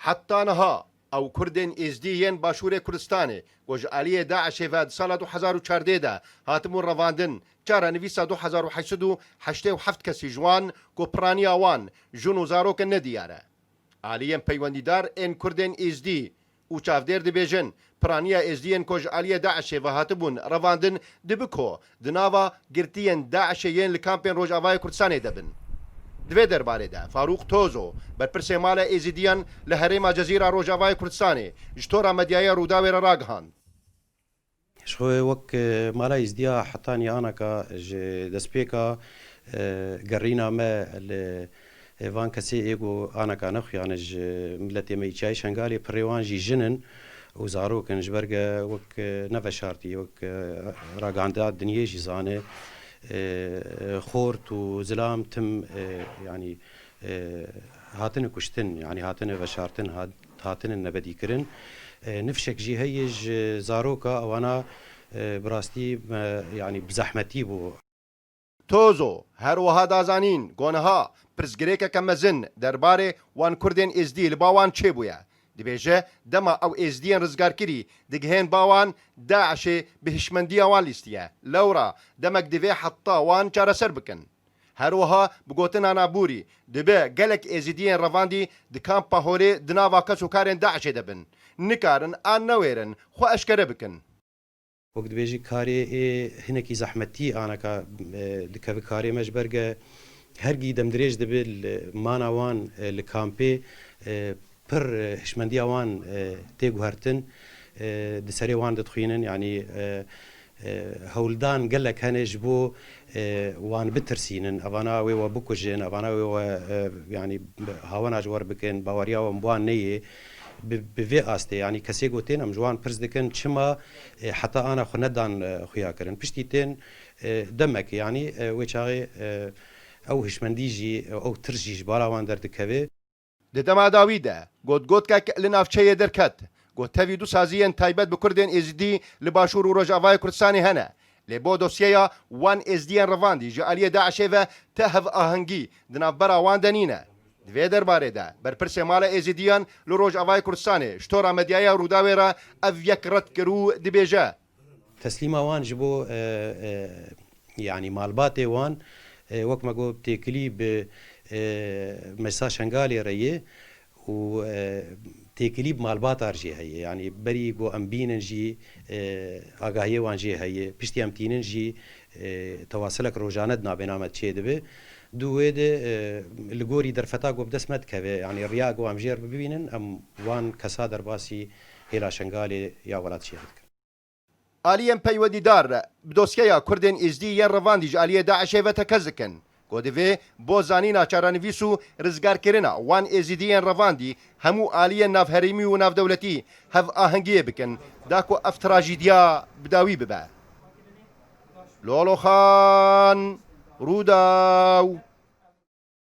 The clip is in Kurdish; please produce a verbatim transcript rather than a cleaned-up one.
Heta niha ew Kurdên Êzdî yên Başûrê Kurdistanê ku ji aliyê DAIŞê ve di sala du hezar û çardeh de hatibûn revandin, çarenivîsa du hezar û heşt sed û heştê û heft kesî ji wan ku piraniya wan, jin û zarok in, nediyar e. Aliyên peywendîdar ên Kurdên Êzdî û çavdêr dibêjin, piraniya Êzdiyên ku ji aliyê DAIŞê ve hatibûn revandin, dibe ku di nava girtiyên DAIŞê yên li kampên Rojavayê Kurdistanê de bin. Di vê derbarê de Farûq Tozo, berpirsê Mala Êzidiyan li herêma Cezîra Rojavayê Kurdistanê, ji tora medyaya Rûdawê re ragihand. Ji xwe wek, e, Mala Êzidiya hetaniye anaka ji destpêka, e, gerîna me li, e, van kesê ê ku anaka nexuyane ji miletê me yî çiyayê Şengalê, pirê wan jî jin in û zarok in, ji ber ge wek, e, ne veşartî, wek, e, ragihandina dinyê jî zane, e, xort û zilam tim, e, yanî, e, hatine kuştin, yanî hatine veşartin, hat-, hatine nebedîkirin. E, nifşek jî heye ji zaroka ewana, e, bi rastî me, yanî bi zehmetî bû. Tozo her wiha da zanîn ku niha pirsgirêkeke mezin derbarê wan Kurdên Êzdî li ba wan çêbûye. Dibêje, dema ew Êzdiyên rizgarkirî digihên ba wan, DAIŞê bi hişmendiya wan lîstiye. Lewra demek divê heta wan çareser bikin. Her wiha bi gotina Nabûrî dibe gelek Êzidiyên revandî di kampa holê di nava kes û karên DAIŞê de bin. Nikarin an newêrin xwe eşkere bikin. Wek dibêjî karê ê hinekî zehmetî anaka, e, dikeve karê me ji ber ge hergî demdirêj dibe li mana wan, e, li kampê, e, pir, e, hişmendiya wan, e, tê guhertin, e, di serê wan de dixwînin, yanî, e, e, hewldan gelek hene ji bo, e, wan bitirsînin, evana wê we bikujin, evana wê we, e, yanî hawena ji we re bikin, baweriya we bi wan neyê. Bi, bi vê astê, yanî kesê ku tên em ji wan pirs dikin, çima, e, heta ana xwe nedan, e, xuya kirin. Piştî tên, e, demek, yanî, e, wê çaxê, e, ew hişmendî jî, ew tirs jî ji bala wan derdikeve. Di dema dawî de gotgotkek li navçeyê derket, ku tevî du saziyên taybet bi Kurdên Êzidî li Başûr û Rojavayê Kurdistanê hene. Lê bo dosyeya wan Êzdiyên revandî ji aliyê DAIŞê ve ti hevahengî di navbera wan de nîne. Di vê derbarê de berpirsê Mala Êzidiyan li Rojavayê Kurdistanê ji tora medyaya Rûdawê re ev yek red kir û dibêje, Teslîma wan ji bo, e, e, yanî malbatê wan, e, wek me got têkilî bi, e, Meclisa Şengalê re ye û, e, têkilî bi malbata re jî heye. Yanî berî ku em bînin jî, e, agahiyê wan jê heye. Piştî em tînin jî, e, tewasilek rojane di navbêna me çêdibe. Di wê de, e, li gorî derfeta ku bi dest me dikeve, yanî riya ku em jê re bibînin, em wan kesa derbasî hêla Şengalê ya welatiyê re dikin. Aliyên peywendîdar bi dosyeya Kurdên Êzdî yên revandî ji aliyê DAIŞê ve tekez dikin, ku divê bo zanîna çarenivîs û rizgarkirina wan Êzidiyên revandî hemû aliyên navherêmî û navdewletî hevahengiyê bikin, da ku ev trajîdiya bi dawî bibe. Loloxan, Rûdaw.